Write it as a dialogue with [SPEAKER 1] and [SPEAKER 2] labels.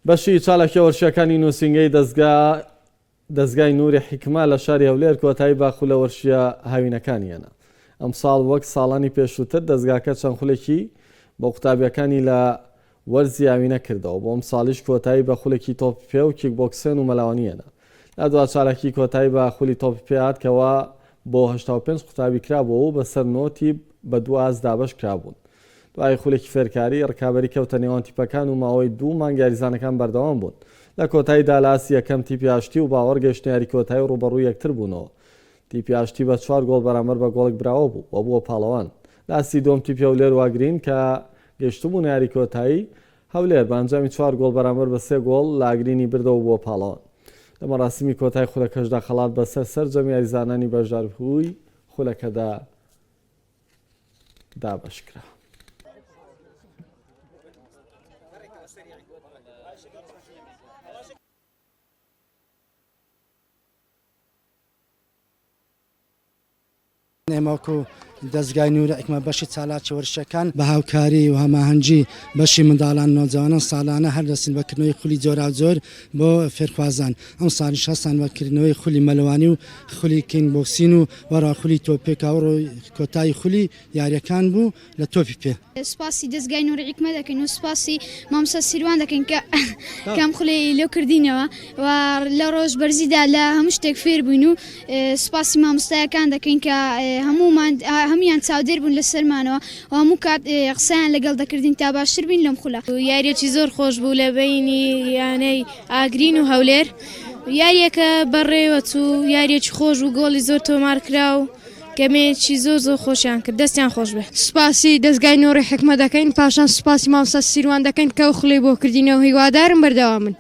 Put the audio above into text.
[SPEAKER 1] بەشی چالاکیە وەرشیەکانی نوسینگەی دەزگا دەزگای نوری حیکمە لە شاری هەولێر کۆتایی بە خولە وەرشیە هاوینەکانی هێنا. ئەمساڵ وەک ساڵانی پێشووتر دەزگاکە چەند خولێکی بۆ قوتابیەکانی لە وەرزی هاوینە کردەوە، بۆ ئەمساڵیش کۆتایی بە خولێکی تۆپی پێ و کیک بۆکسێن و مەلاوانی هێنا. لە دوا چالاکی کۆتایی بە خولی تۆپی پێ هات کەوا بۆ 85 قوتابی کرابووەوە و بەسەر نۆ تیپ بە دوو ئاست دابەش کرابوون. دوای خولێکی فێرکاری، ڕکابەری کەوتە نێوان تیپەکان و ماوەی دوو مانگ یاریزانەکان بەردەوام بوون. لە کۆتاییدا لە ئاستی یەکەم تیپی ئاشتی و باوەڕ گەیشتنە یاری کۆتایی و ڕووبەڕووی یەکتر بوونەوە. تیپی ئاشتی بە چوار گۆڵ بەرامبەر بە گۆڵێک براوە بوو و بووە پاڵەوان. لە ئاستی دووەم تیپی هەولێر و ئاگرین کە گەیشتبوونە یاری کۆتایی، هەولێر بە ئەنجامی چوار گۆڵ بەرامبەر بە سێ گۆڵ لە ئاگرینی بردەوە و بووە پاڵەوان. لە مەراسیمی کۆتای خولەکەشدا خەڵات بەسەر سەرجەم یاریزانانی بەشداربووی خولەکەدا دابەشکرا.
[SPEAKER 2] ئێمە وەکو دەزگای نوری حیکمە بەشی چالاکی وەرزشیەکان بە هاوکاری و هەماهەنگی بەشی منداڵان و نەوجەوانان ساڵانە هەر دەستین بە کردنەوەی خولی جۆراوجۆر بۆ فێرخوازان ئەمساڵیش هەستان بە کردنەوەی خولی مەلەوانی و خولی کینگ بۆکسین و وەرا خولی تۆپی پێ کە ئەوڕۆ کۆتایی خولی یاریەکان بوو لە تۆپی پێ.
[SPEAKER 3] سوپاسی دەزگای نوری حیکمە دەکەین و سوپاسی مامۆستا سیروان دەکەین کە کەم خولەی لۆ کردینەوە و لە ڕۆژ بەرزیدا لە هەموو شتێک فێر بووین و سوپاسی مامۆستایەکان دەکەین کە هەموومان هەموویان چاودێر بوون لەسەرمانەوە و هەموو کات قسەیان لەگەڵ دەکردین تا باشتر بین لەم خولە.
[SPEAKER 4] یاریەکی زۆر خۆش بوو لە بەینی یانەی ئاگرین و هەولێر یاریەکە بەڕێوە چوو یاریەکی خۆش بوو گۆڵی زۆر تۆمار کرا و گەمەیەکی زۆر زۆر خۆشیان کرد دەستیان خۆش بێت.
[SPEAKER 5] سوپاسی دەزگای نۆڕی حیکمە دەکەین پاشان سوپاسی مامۆستا سیروان دەکەین کە ئەو خولەی بۆ کردینەوە هیوادارم بەردەوامن.